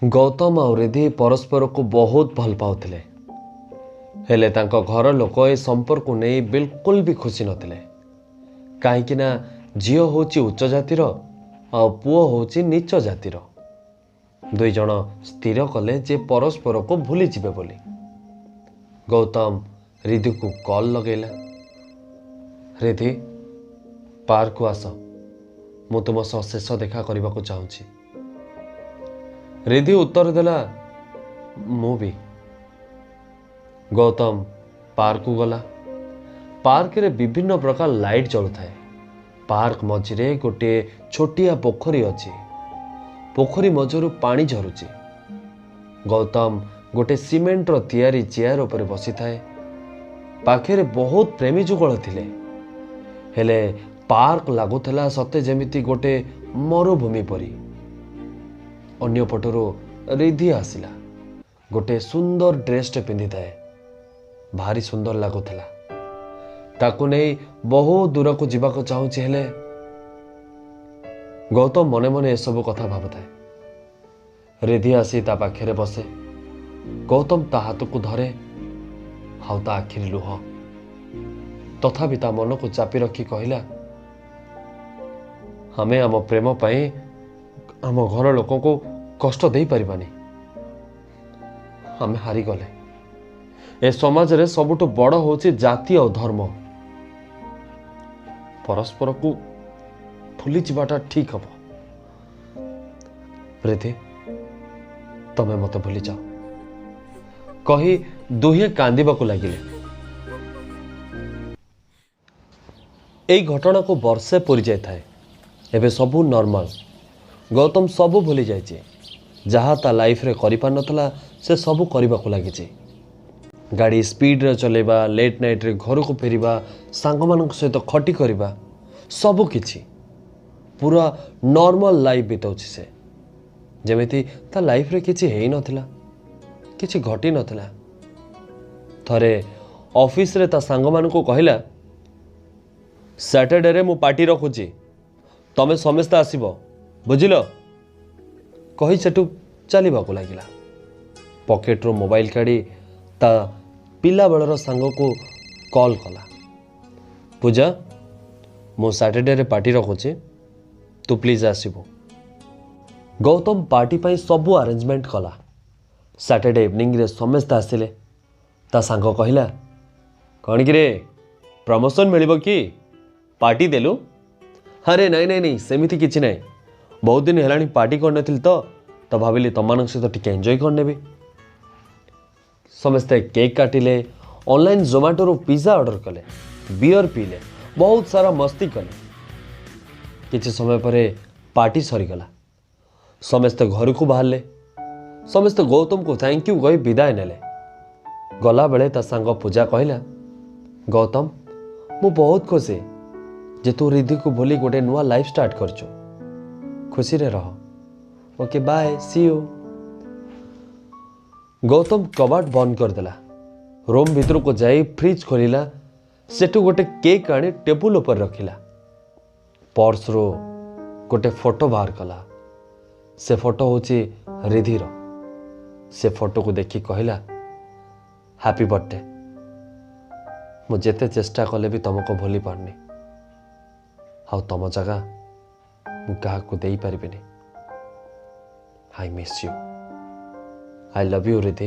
ଗୌତମ ଆଉ ରିଧି ପରସ୍ପରକୁ ବହୁତ ଭଲ ପାଉଥିଲେ, ହେଲେ ତାଙ୍କ ଘର ଲୋକ ଏ ସମ୍ପର୍କକୁ ନେଇ ବିଲକୁଲ ବି ଖୁସି ନଥିଲେ। କାହିଁକିନା ଝିଅ ହେଉଛି ଉଚ୍ଚ ଜାତିର ଆଉ ପୁଅ ହେଉଛି ନୀଚ ଜାତିର। ଦୁଇ ଜଣ ସ୍ଥିର କଲେ ଯେ ପରସ୍ପରକୁ ଭୁଲିଯିବେ ବୋଲି। ଗୌତମ ରିଧିକୁ କଲ୍ ଲଗେଇଲା, ରିଧି ପାର୍କକୁ ଆସ, ମୁଁ ତୁମ ସହ ଶେଷ ଦେଖା କରିବାକୁ ଚାହୁଁଛି। ରିଧି ଉତ୍ତର ଦେଲା, ମୁଁ ବି। ଗୌତମ ପାର୍କକୁ ଗଲା। ପାର୍କରେ ବିଭିନ୍ନ ପ୍ରକାର ଲାଇଟ୍ ଜଳୁଥାଏ। ପାର୍କ ମଝିରେ ଗୋଟିଏ ଛୋଟିଆ ପୋଖରୀ ଅଛି। ପୋଖରୀ ମଝିରୁ ପାଣି ଝରୁଛି। ଗୌତମ ଗୋଟେ ସିମେଣ୍ଟର ତିଆରି ଚେୟାର ଉପରେ ବସିଥାଏ। ପାଖରେ ବହୁତ ପ୍ରେମୀ ଯୁଗଳ ଥିଲେ, ହେଲେ ପାର୍କ ଲାଗୁଥିଲା ସତେ ଯେମିତି ଗୋଟେ ମରୁଭୂମି ପରି। ଅନ୍ୟପଟରୁ ରିଧି ଆସିଲା। ଗୋଟେ ସୁନ୍ଦର ଡ୍ରେସଟେ ପିନ୍ଧିଥାଏ, ଭାରି ସୁନ୍ଦର ଲାଗୁଥିଲା। ତାକୁ ନେଇ ବହୁ ଦୂରକୁ ଯିବାକୁ ଚାହୁଁଛି, ହେଲେ ଗୌତମ ମନେ ମନେ ଏସବୁ କଥା ଭାବୁଥାଏ। ରିଧି ଆସି ତା ପାଖରେ ବସେ। ଗୌତମ ତା ହାତକୁ ଧରେ ଆଉ ତା ଆଖିରେ ଲୁହ। ତଥାପି ତା ମନକୁ ଚାପି ରଖି କହିଲା, ଆମେ ଆମ ପ୍ରେମ ପାଇଁ ଆମ ଘର ଲୋକଙ୍କୁ କଷ୍ଟ ଦେଇପାରିବାନି। ଆମେ ହାରିଗଲେ। ଏ ସମାଜରେ ସବୁଠୁ ବଡ଼ ହେଉଛି ଜାତି ଆଉ ଧର୍ମ। ପରସ୍ପରକୁ ଭୁଲିଯିବାଟା ଠିକ୍ ହବ। ପ୍ରୀତି, ତମେ ମୋତେ ଭୁଲିଯାଅ କହି ଦୁହେଁ କାନ୍ଦିବାକୁ ଲାଗିଲେ। ଏଇ ଘଟଣାକୁ ବର୍ଷେ ପୂରି ଯାଇଥାଏ। ଏବେ ସବୁ ନର୍ମାଲ। ଗୌତମ ସବୁ ଭୁଲି ଯାଇଛି। ଯାହା ତା ଲାଇଫରେ କରିପାରିନଥିଲା ସେ ସବୁ କରିବାକୁ ଲାଗିଛି। ଗାଡ଼ି ସ୍ପିଡ଼ରେ ଚଲେଇବା, ଲେଟ୍ ନାଇଟ୍ରେ ଘରକୁ ଫେରିବା, ସାଙ୍ଗମାନଙ୍କ ସହିତ ଖଟି କରିବା, ସବୁ କିଛି ପୁରା ନର୍ମାଲ ଲାଇଫ୍ ବିତାଉଛି ସେ, ଯେମିତି ତା ଲାଇଫରେ କିଛି ହେଇନଥିଲା, କିଛି ଘଟିନଥିଲା। ଥରେ ଅଫିସରେ ତା ସାଙ୍ଗମାନଙ୍କୁ କହିଲା, ସ୍ୟାଟରଡେରେ ମୁଁ ପାର୍ଟି ରଖୁଛି, ତମେ ସମସ୍ତେ ଆସିବ, ବୁଝିଲ? କହି ସେଠୁ ଚାଲିବାକୁ ଲାଗିଲା। ପକେଟରୁ ମୋବାଇଲ କାଢ଼ି ତା ପିଲାବେଳର ସାଙ୍ଗକୁ କଲ୍ କଲା। ପୂଜା, ମୁଁ ସ୍ୟାଟରଡେରେ ପାର୍ଟି ରଖୁଛି, ତୁ ପ୍ଲିଜ୍ ଆସିବୁ। ଗୌତମ ପାର୍ଟି ପାଇଁ ସବୁ ଆରେଞ୍ଜମେଣ୍ଟ କଲା। ସ୍ୟାଟରଡେ ଇଭିନିଂରେ ସମସ୍ତେ ଆସିଲେ। ତା ସାଙ୍ଗ କହିଲା, କ'ଣ କିରେ, ପ୍ରମୋସନ୍ ମିଳିବ କି? ପାର୍ଟି ଦେଲୁ? ଆରେ ନାଇଁ ନାଇଁ ନାଇଁ, ସେମିତି କିଛି ନାହିଁ। ବହୁତ ଦିନ ହେଲାଣି ପାର୍ଟି କରିନଥିଲି ତ ଭାବିଲି ତମମାନଙ୍କ ସହିତ ଟିକେ ଏନ୍ଜୟ କରିନେବି। ସମସ୍ତେ କେକ୍ କାଟିଲେ, ଅନଲାଇନ୍ ଜୋମାଟୋରୁ ପିଜା ଅର୍ଡ଼ର କଲେ, ବିୟର ପିଇଲେ, ବହୁତ ସାରା ମସ୍ତି କଲେ। କିଛି ସମୟ ପରେ ପାର୍ଟି ସରିଗଲା। ସମସ୍ତେ ଘରକୁ ବାହାରିଲେ। ସମସ୍ତେ ଗୌତମକୁ thank you କହି ବିଦାୟ ନେଲେ। ଗଲାବେଳେ ତା ସାଙ୍ଗ ପୂଜା କହିଲା, ଗୌତମ, ମୁଁ ବହୁତ ଖୁସି ଯେ ତୁ ରିଧିକୁ ଭୁଲି ଗୋଟେ ନୂଆ ଲାଇଫ୍ ଷ୍ଟାର୍ଟ କରିଛୁ। ଖୁସିରେ ରହ। Okay, bye, see you. Gautam କବାଟ ବନ୍ଦ କରିଦେଲା। ରୁମ୍ ଭିତରକୁ ଯାଇ ଫ୍ରିଜ୍ ଖୋଲିଲା। ସେଠୁ ଗୋଟେ କେକ୍ ଆଣି ଟେବୁଲ ଉପରେ ରଖିଲା। ପର୍ସରୁ ଗୋଟେ ଫଟୋ ବାହାର କଲା। ସେ ଫଟୋ ହେଉଛି ରିଧିର। ସେ ଫଟୋକୁ ଦେଖି କହିଲା, ହାପି ବର୍ଥଡେ। ମୁଁ ଯେତେ ଚେଷ୍ଟା କଲେ ବି ତମକୁ ଭୁଲି ପାରୁନି, ଆଉ ତମ ଜାଗା ମୁଁ କାହାକୁ ଦେଇପାରିବିନି। I miss you, I love you Ridhi.